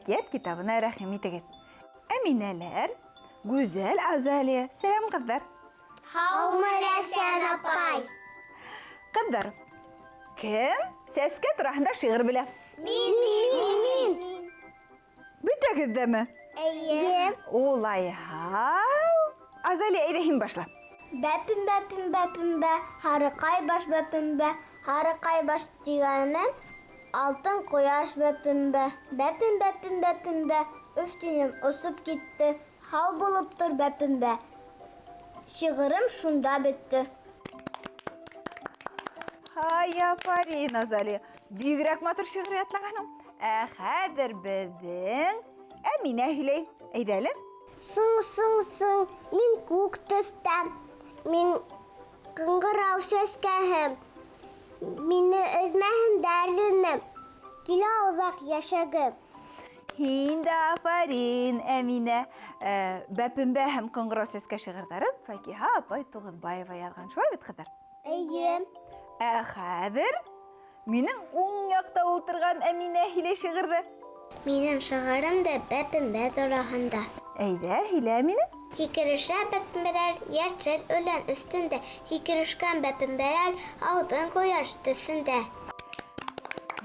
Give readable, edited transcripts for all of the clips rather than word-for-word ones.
Әкиәт китабына рәхим итегеҙ. Әминәләр, Гүзәл, Азалия, сәләм, ҡыҙҙар! Һаумы, Ләйсән апай! Ҡыҙҙар, кем сәскә тураһында шиғыр белә? Мин, мин, мин. Бөтәгеҙ ҙәме? Эйе. Улайһа, Азалия, әйҙә һин башла. Бәпембә, пембә, пембә, һарыҡай баш бәпембә, һарыҡай баш тигәнем алтын ҡояш бәпембә. Бәпембә, пембә, пембә, өф тинем, осоп китте, һау булып тор бәпембә. Шиғырым шунда бөттө. Һай, афарин, Азалия. Бигерәк матур шиғыр ятлағанһың. Ә хәҙер беҙҙең Әминә һөйләй. Әйҙә әле. Сың, сың, сың, мин күк төҫтә, мин ҡыңғырау сәскәһе. Мине өҙмәһендәр инем, килә оҙаҡ йәшәгем. Һин дә афарин, Әминә. Ә, Бәпембә һәм ҡыңғырау сәскә шиғырҙарын Факиһа апай Туғыҙбаева яҙған. Шулай бит, ҡыҙҙар? Эйе. Ә хәҙер Минең уң яҡта ултырған Әминә һөйләй шиғырҙы. Минең шиғырым да бәпембә тураһында. Әйҙә, һөйлә, Әминә. Һикерешә бәпембәләр йәшел үлән өҫтөндә, Һикерешкән бәпембәләр алтын ҡояш төҫөндә.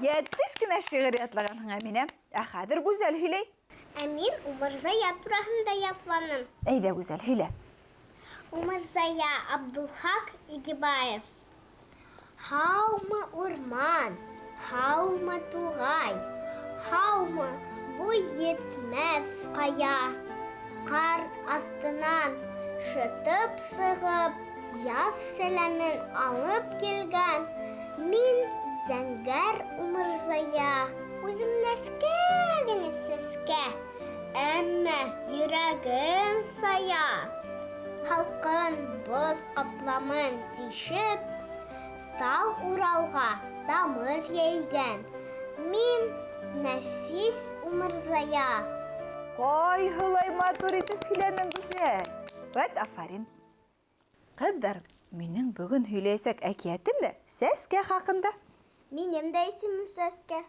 Йәтеш кенә шиғыр ятлағанһың, Әминә. Ә хәҙер Гүзәл һөйләй. Ә мин Умырзая тураһында ятланым. Әйҙә, Гүзәл, һөйлә. Умырзая Абдулхак Игебаев. Һаумы, урман, һаумы, туғай, Һаумы, буй етмәҫ ҡая. Ҡар аҫтынан шытып сығып, Яҙ сәләмен алып килгән Мин зәңгәр умырзая. Үҙем нескә генә сәскә, Әммә йөрәгем сая. Һалҡын боҙ ҡатламын тишеп, Сал Уралға тамыр йәйгән. Мин нәфис умырзая. Ҡайһылай матур итеп һөйләнең, Гүзәл! Вәт афарин! Ҡыҙҙар, минең бөгөн һөйләйәсәк әкиәтем дә сәскә хаҡында. Минем дә исемем Сәскә.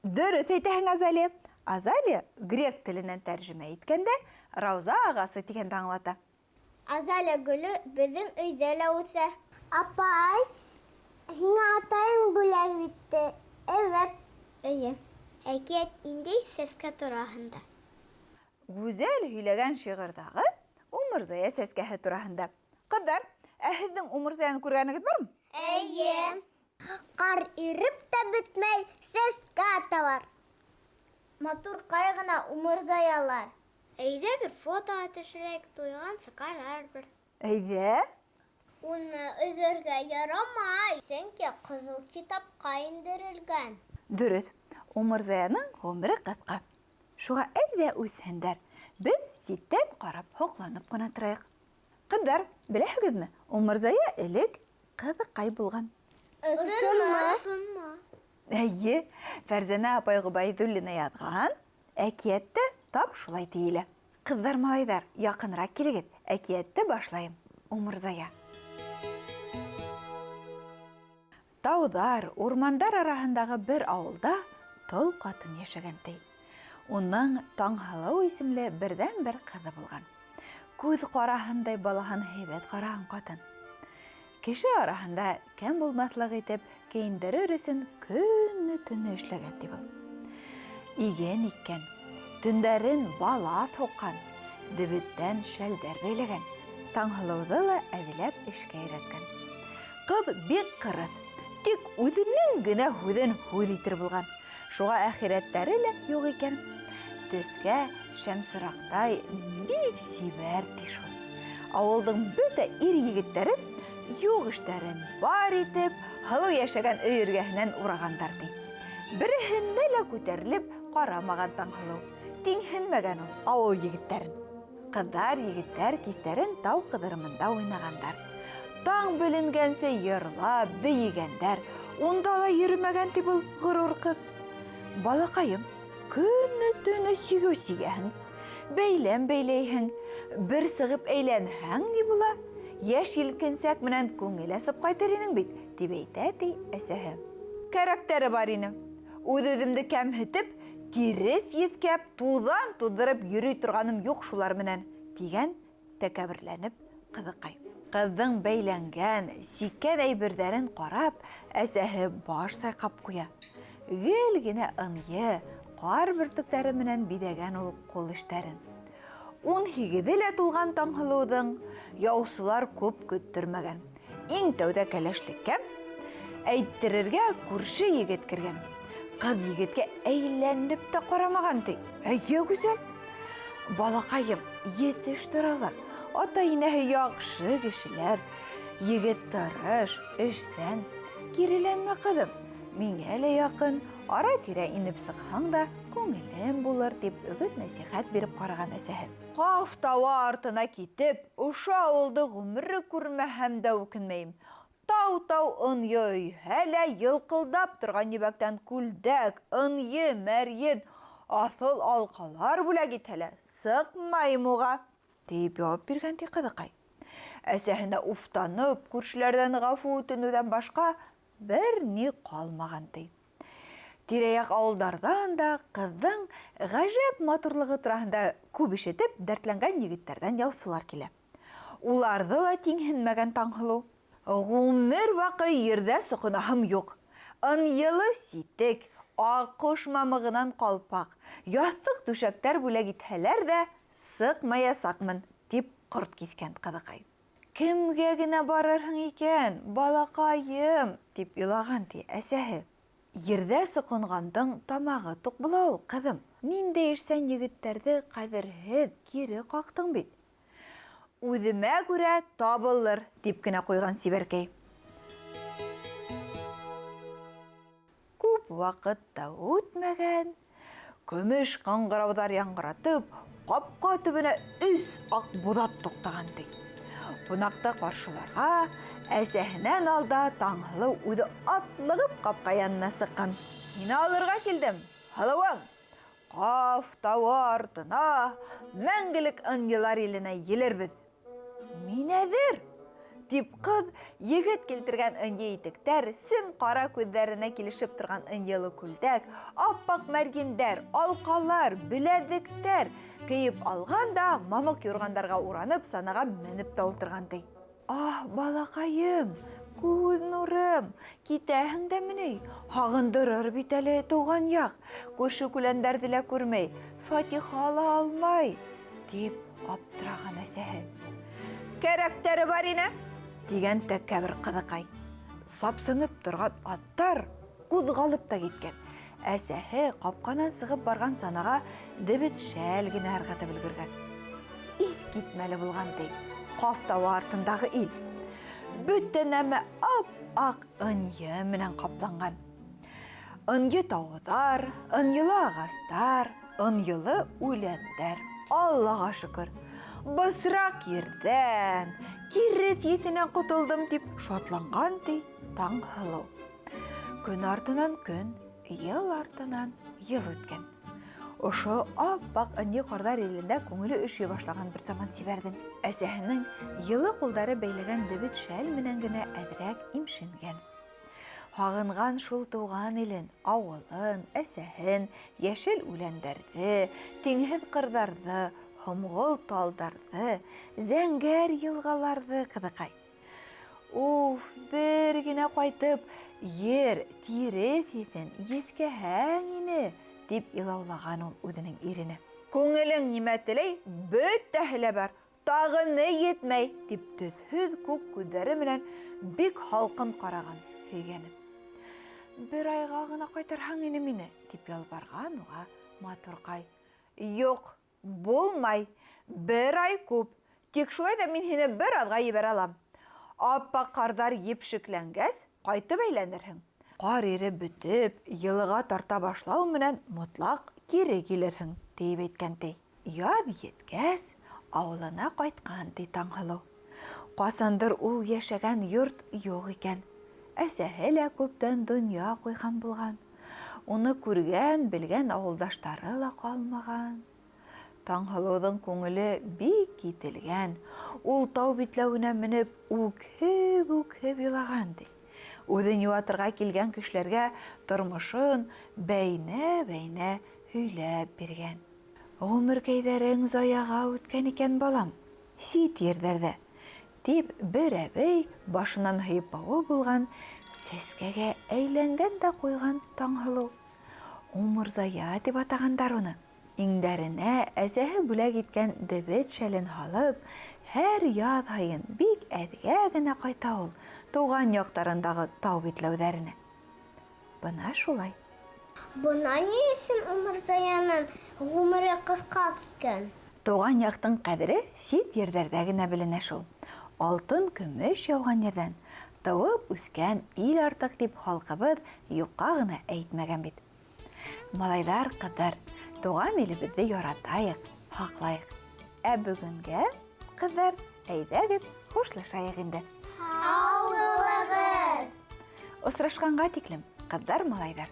Дөрөҫ әйтәһең, Азалия. Азалия грек теленән тәржемә иткәндә рауза ағасы тигәнде аңлата. Азалия гөлө беҙҙең өйҙә лә үҫә. Апай, һиңә атайың бүләк итте. Эвәт. Эйе. Әкиәт ниндәй сәскә тураһында? Гүзәл һөйләгән шиғырҙағы умырзая сәскәһе тураһында. Ҡыҙҙар, ә һеҙҙең умырзаяны күргәнегеҙ бармы? Эйе. Ҡар иреп тә бөтмәй, сәскә аталар. Матурҡай ғына умырзаялар. Әйҙәгеҙ фотоға төшөрәйек, туйғансы ҡарарбыҙ. Әйҙә. Уны өҙөргә ярамай, сөнки Ҡыҙыл китапҡа индерелгән. Дөрөҫ, умырзаяның ғүмере ҡыҫҡа. Шуға әйҙә үҫһендәр. Беҙ ситтән ҡарап һоҡланып ҡына торайыҡ. Ҡыҙҙар, беләһегеҙме, умырзая элек ҡыҙыҡай булған. Ысынмы? Әйе, Фәрзәнә апай Ғөбәйҙуллина яҙған әкиәттә тап шулай тиелә. Ҡыҙҙар, малайҙар, яҡыныраҡ килегеҙ, әкиәтте башлайым. Умырзая. Тауҙар, урмандар араһындағы бер ауылда тол ҡатын йәшәгән ти. Уның Таңһылыу исемле берҙән-бер ҡыҙы булған. Күҙ ҡараһындай балаһын һәйбәт ҡараған ҡатын. Кеше араһында кәм булмаҫлыҡ итеп кейендерер өсөн көне-төнө эшләгән ти был. Иген иккән, төндәрен балаҫ һуҡҡан, дебеттән шәлдәр бәйләгән. Таңһылыуҙы ла әҙләп эшкә өйрәткән. Ҡыҙ бик ҡырыҫ, тик үҙенең генә һүҙен һүҙ итер булған. Шуға әхирәттәре лә юҡ икән. Төҫкә шәмсыраҡтай бик сибәр ти шул. Ауылдың бөтә ир-егеттәре юҡ эштәрен бар итеп, һылыу йәшәгән өй эргәһенән урағандар ти. Береһенә лә күтәрелеп ҡарамаған Таңһылыу. Тиңһенмәгән ул ауыл егеттәрен. Ҡыҙҙар, егеттәр кистәрен тау ҡыҙырымында уйнағандар. Таң беленгәнсе йырлап, бейегәндәр. Унда ла йөрөмәгән ти был ғорур ҡыҙ. Балаҡайым, көне-төнө сигеү сигәһең, бәйләм бәйләйһең. Бер сығып әйләнһәң ни була? Йәш елкенсәк менән күңел асып ҡайтыр инең бит, тип әйтә ти әсәһе. Кәрәктәре бар ине. Үҙ-үҙемде кәмһетеп, Тиреҫ еҫкәп, туҙан туҙҙырып йөрөй торғаным юҡ шулар менән, тигән тәкәбберләнеп ҡыҙыҡай. Ҡыҙҙың бәйләнгән, сиккән әйберҙәрен ҡарап, әсәһе баш сайҡап ҡуя. Гел генә ынйы, ҡар бөртөктәре менән биҙәгән ул ҡул эштәрен. Ун һигеҙе лә тулған Таңһылыуҙың яусылар күп көттөрмәгән. Иң тәүҙә кәләшлеккә әйттерергә күрше егет кергән. Ҡыҙ егеткә әйләнеп тә ҡарамаған ти. Әйе, гүзәл. Балаҡайым, етеш торалар. Ата-инәһе яҡшы кешеләр. Егет тырыш, эшсән. Киреләнмә, ҡыҙым. Миңә лә яҡын, ара-тирә инеп сыҡһаң да, күңелем булыр, тип өгөт-нәсихәт биреп ҡараған әсәһе. Ҡаф тауы артына китеп, ошо ауылды ғүмере күрмәһәм дә үкенмәйем. Тау-тау ынйы өйһә лә, йылҡылдап торған ебәктән күлдәк, ынйы, мәрйен, аҫыл алҡалар бүләк итһә лә, сыҡмайым уға, тип яуап биргән ти ҡыҙыҡай. Әсәһенә уфтанып, күршеләрҙән ғәфү үтенеүҙән башҡа бер ни ҡалмаған ти. Тирә-яҡ ауылдарҙан да ҡыҙҙың ғәжәп матурлығы тураһында күп ишетеп, дәртләнгән егеттәрҙән яусылар килә. Уларҙы ла тиңһенмәгән Таңһылыу. Ғүмер баҡый ерҙә соҡонаһым юҡ. Ынйылы ситек, аҡҡош мамығынан ҡалпаҡ, яҫтыҡ-түшәктәр бүләк итһәләр ҙә, сыҡмаясаҡмын, тип ҡорт киҫкән ҡыҙыҡай. Кемгә генә барырһың икән, балаҡайым, тип илаған ти әсәһе. Ерҙә соҡонғандың тамағы туҡ була ул, ҡыҙым. Ниндәй эшсән егеттәрҙе ҡәҙерһеҙ кире ҡаҡтың бит. Үҙемә күрә табылыр, тип кенә ҡуйған сибәркәй. Күп ваҡыт та үтмәгән, көмөш ҡыңғырауҙар яңғыратып, ҡапҡа төбөнә өс аҡ буҙат туҡтаған ти. Ҡунаҡты ҡаршыларға әсәһенән алда Таңһылыу үҙе атлығып ҡапҡа янына сыҡҡан. Һине алырға килдем, һылыуым. Ҡаф тауы артына, мәңгелек ынйылар иленә елербеҙ. Мин әҙер, тип ҡыҙ егет килтергән ынйы итектәр, сем ҡара күҙҙәренә килешеп торған ынйылы күлдәк, аппаҡ мәрйендәр, алҡалар, беләҙектәр кейеп алған да мамыҡ юрғандарға уранып санаға менеп тә ултырған ти. Аһ, балаҡайым, күҙ нурым, китәһең дәме ни? Һағындырыр бит әле тыуған яҡ, күрше-күләндәрҙе лә күрмәй, фатиха ла алмай, тип аптыраған әсәһе. Кәрәктәре бар ине, тигән тәкәббер ҡыҙыҡай. Сапсынып торған аттар ҡуҙғалып та киткән. Әсәһе ҡапҡанан сығып барған санаға дебет шәл генә ырғытып өлгөргән. Иҫ китмәле булған ти Ҡаф тауы артындағы ил. Бөтә нәмә ап-аҡ ынйы менән ҡапланған. Ынйы тауҙар, ынйылы ағастар, ынйылы үләндәр. Аллаға шөкөр, бысраҡ ерҙән, тиреҫ еҫенән ҡотолдом тип шатланған ти Таңһылыу. Көн артынан көн, йыл артынан йыл үткән. Ошо ап-аҡ ынйы ҡарҙар илендә күңеле өшөй башлаған бер заман сибәрҙең. Әсәһенең йылы ҡулдары бәйләгән дебет шәл менән генә әҙерәк имшенгән. Һағынған шул тыуған илен, ауылын, әсәһен, йәшел үләндәрҙе, тиңһеҙ ҡырҙарҙы, һомғол талдарҙы, зәңгәр йылғаларҙы ҡыҙыҡай. Уф, бер генә ҡайтып, ер, тиреҫ еҫен еҫкәһәң ине, тип илаулаған ул үҙенең иренә. Күңелең нимә теләй, бөтәһе лә бар, тағы ни етмәй, тип төҫһөҙ күк күҙҙәре менән бик һалҡын ҡараған һөйгәне. Бер айға ғына ҡайтарһаң ине мине, тип ялбарған уға матурҡай. Юҡ, булмай, бер ай күп, тик шулай ҙа мин һине бер аҙға ебәрә алам. Аппаҡ ҡарҙар епшекләнгәс, ҡайтып әйләнерһең. Ҡар иреп бөтөп, йылыға тарта башлау менән мотлаҡ кире килерһең, тиеп әйткән ти. Яҙ еткәс, ауылына ҡайтҡан ти Таңһылыу. Ҡасандыр ул йәшәгән йорт юҡ икән. Әсәһе лә күптән донъя ҡуйған булған. Уны күргән, белгән ауылдаштары ла ҡалмаған. Таңһылыуҙың күңеле бик кителгән. Ул тау битләүенә менеп, үкһеп-үкһеп илаған ти. Үҙен йыуатырға килгән кешеләргә тормошон бәйнә-бәйнә һөйләп биргән. Ғүмеркәйҙәрең заяға үткән икән, балам, сит ерҙәрҙә, тип бер әбей башынан һыйпауы булған сәскәгә әйләнгән дә ҡуйған Таңһылыу. Умырзая тип атағандар уны. Иңдәренә әсәһе бүләк иткән дебет шәлен һалып, һәр яҙ һайын бик әҙгә генә ҡайта ул тыуған яҡтарындағы тау битләүҙәренә. Бына шулай. Бына ни өсөн Умырзаяның ғүмере ҡыҫҡа икән. Тыуған яҡтың ҡәҙере сит ерҙәрҙә генә беленә шул. Алтын, көмөш яуған ерҙән тыуып үҫкән ил артыҡ тип халҡыбыҙ юҡҡа ғына әйтмәгән бит. Малайҙар, ҡыҙҙар, тыуған илебеҙҙе яратайыҡ, һаҡлайыҡ. Ә бөгөнгә, ҡыҙҙар, әйҙәгеҙ, хушлашайыҡ инде. Һау булығыҙ! Осрашҡанға тиклем, ҡыҙҙар, малайҙар.